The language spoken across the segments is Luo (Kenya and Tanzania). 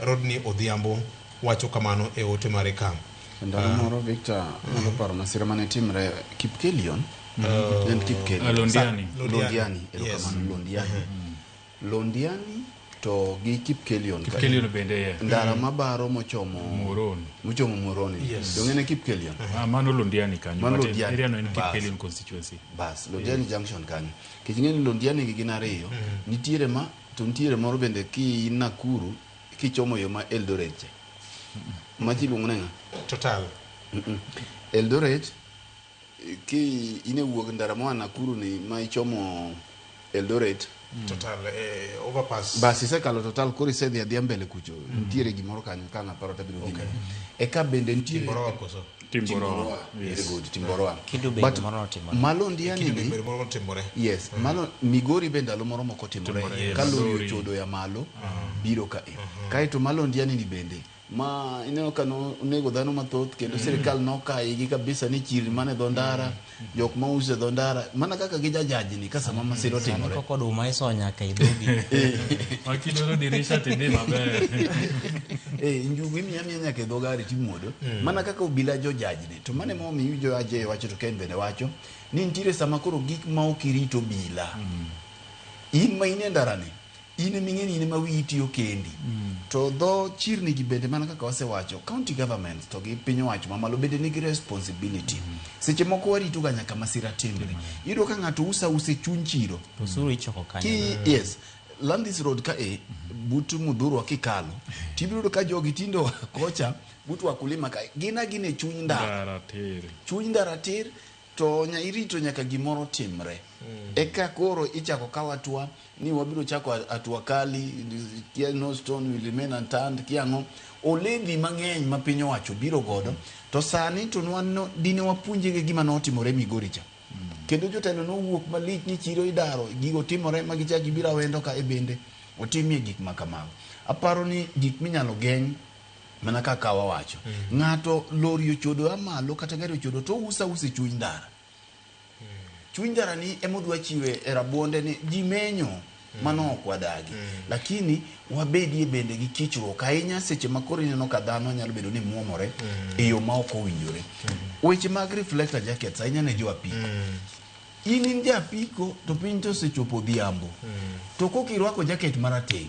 Rodney Odhiambo wacho kamano e ote mare ka. Ndalo moro Victor nyalo paro masira mane timre Kipkelion. En Kipkelion. Londiani. Londiani, Yes. erokamano, Londiani. Londiani to gi Kipkelion. Kipkelion bende yeah. Ndara mabaro mochomo Muhoroni. Mochomo Muhoroni. Yes. Donge en Kipkelion? Ah, mano Londiani kanyo. Mano But Londiani. area no en Bas. Kipkelion constituency. Bas, Londiani Junction kanyo. Nikech ing'e ni Londiani gi gin ariyo. Nitiere ma to nitiere moro bende ki in Nakuru kichomo yo ma Eldoret cha. Machi iluongo ni ng'a? Total. Eldoret ki in e wuok ndara moa Nakuru ni ma ichomo Eldoret. Total overpass. Bas isekalo Total koro isedhi adhiya mbele kucho. Nitiere gimoro kanyo ka ng'a paro tabiro gine. Eka bende nitiere Timboroa koso. Timboroa. Very Yes. good, Timboroa. Kendu bende But moro notimore. Malondiani Kido ni bende moro notimore. Yes, malo Migori be ndalo moro moko timore Timore, yes. ka lori Lori. ochodo ya malo biro ka e. Kaeto Malondiani ni bende ma ineno ka nonego dhano mathoth kendo sirikal nokayi kabisa ni chirni mane dho ndara, jok mauso e dho ndara mana kaka gi jajajni ka sama masira Sani otimore. koko oduma iso nyaka e dhogi. Wakiloro dirisha tidhi maber. Njugu imiya miya nyaka e dho gari timuodo mana kaka obila jojajni to mano emomiyo iwinjo Ajay wacho to Ken bende wacho ni nitiere sama koro gik ma ok irito obila in ma in e ndarani in ema ing'e ni in ema wiyi tiyo kendi to dho chirni gi bende mana kaka wasewacho county governments to gi piny owacho mamalo bende nigi responsibility seche moko warito ga nyaka masira timre iyudo ka ng'ato uso ausa e chuny chiro To osuru ichoko kanyo. ki yes Landis Road ka e but Mudhurwa kikalo tibiro yudo ka jogi tindo kocha but Wakulima ka gin agina e chuny ndara Ndara tir. chuny ndara tir to nya irito nyaka gimoro timre eka koro ichako kaw hatua ni wabiro chako hatua kali kia no stone will remain unturned kiang'o oledhi mang'eny ma piny owacho biro godo to sani to nwa no, dine wapuonjege gima notimore Migori cha kendo jotelo nowuok malich ni chiro idaro gigo timore ma gichak gibiro awendo ka e bende otimie gik ma kamago aparo ni gik minyalo geng' mana kaka wawacho ng'ato lori ochodo a malo kata gari ochodo to ouso ausa e chuny ndara chuny ndara ni emodwa chiwe e rabuonde ni ji menyo mano ok wadagi lakini wabedie bende gi kichruok ahinya seche ma koro ineno ka dhano nyalo bedo ni muomore e yo ma ok owinjore weche mag reflector jackets ahinya ne jo apiko in ja apiko to piny to osechopo odhiambo to kok irwako jacket marateng'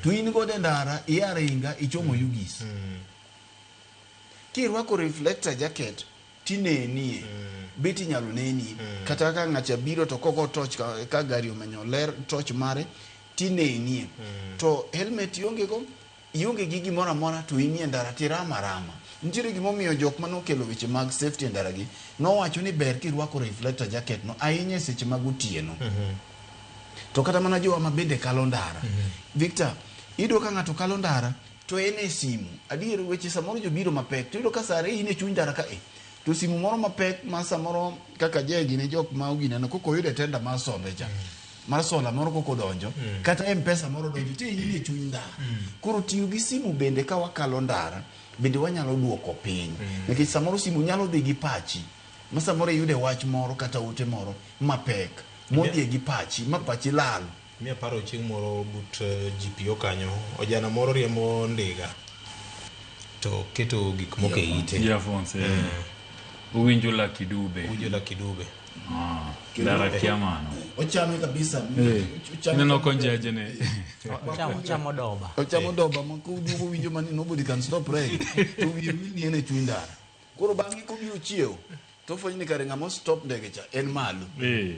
to in godo e ndara ia ringa ichomo Ugis kirwako reflector jacket tinenie bet inyalo neni kata ka ng'acha biro to kogo toch ka gari omenyo ler toch mare tinenie to helmet ionge go ionge gi gimoro amora to inie ndara tirama rama nitiere gimomiyo jok manokelo weche mag safety e ndara gi nowacho ni ber kirwako reflector jacket no ahinya e seche mag otieno to kata mana jowa ma bende kalo ndara Victor iyudo ka ng'ato kalo ndara to en e simu adier weche samoro jobiro mapek to iyudo ka sare in e chuny ndara ka e to simu moro mapek ma samoro kaka jegi ne jok ma ogineno koko oyudo e tenda mar sombe cha mar sola moro koko donjo kata mpesa moro donjo to in e chuny ndara koro tiyo gi simu bende ka wakalo ndara bende wanyalo duoko piny nikech samoro simu nyalo dhi gi pachi ma samoro iyude wach moro kata ote moro mapek modhie gi pachi ma pachi lal Miya paro chieng' moro but GPO kanyo, ojana moro riembo ndiga to keto gik moko e ite. Earphones, eh. Owinjo Lucky Dube. Owinjo Lucky Dube. Ah, ndara kia mano. Ochame kabisa. Eh. Ineno konjejene. Ochamo doba. Ochamo doba ma koduogo winjo mani nobody can stop reggae. To wiye wil ni en e chuny ndara. Koro bang'e kobiro chiewo to ofwenyo ni kare ng'ama stop ndege cha en malo. Eh.